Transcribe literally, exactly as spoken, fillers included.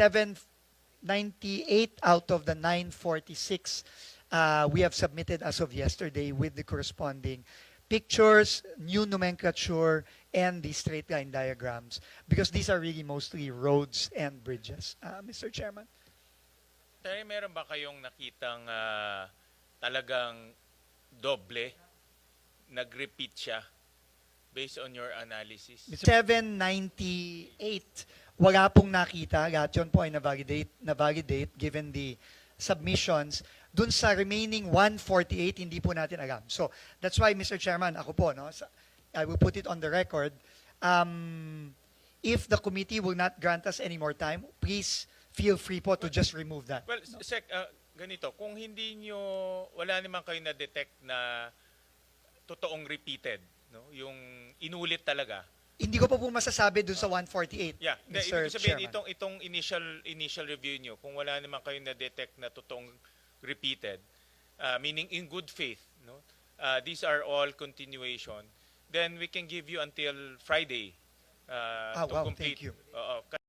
seven ninety-eight out of the nine forty-six, uh, we have submitted as of yesterday with the corresponding pictures, new nomenclature, and the straight line diagrams, because these are really mostly roads and bridges, uh, Mister Chairman. Attorney, meron ba kayong nakitang, ah, talagang doble? Nag-repeat siya based on your analysis? Seven ninety-eight. Wala pong nakita. Lahat yun po ay na-validate, na-validate given the submissions. Dun sa remaining one forty-eight, hindi po natin alam. So, that's why, Mister Chairman, ako po, no, sa, I will put it on the record. Um, if the committee will not grant us any more time, please feel free po to just remove that. Well, Sec, ah, ganito, kung hindi nyo, wala naman kayo na-detect na totoong repeated, no? Yung inulit talaga. Hindi ko pa po masasabi dun sa one forty-eight, Yeah, hindi, Mister ibig sabihin, Chairman. Itong, itong initial, initial review nyo, kung wala naman kayo na-detect na totoong repeated, ah, meaning in good faith, no? Ah, these are all continuation, then we can give you until Friday, ah, Ah, to wow, complete. Thank you. Oo,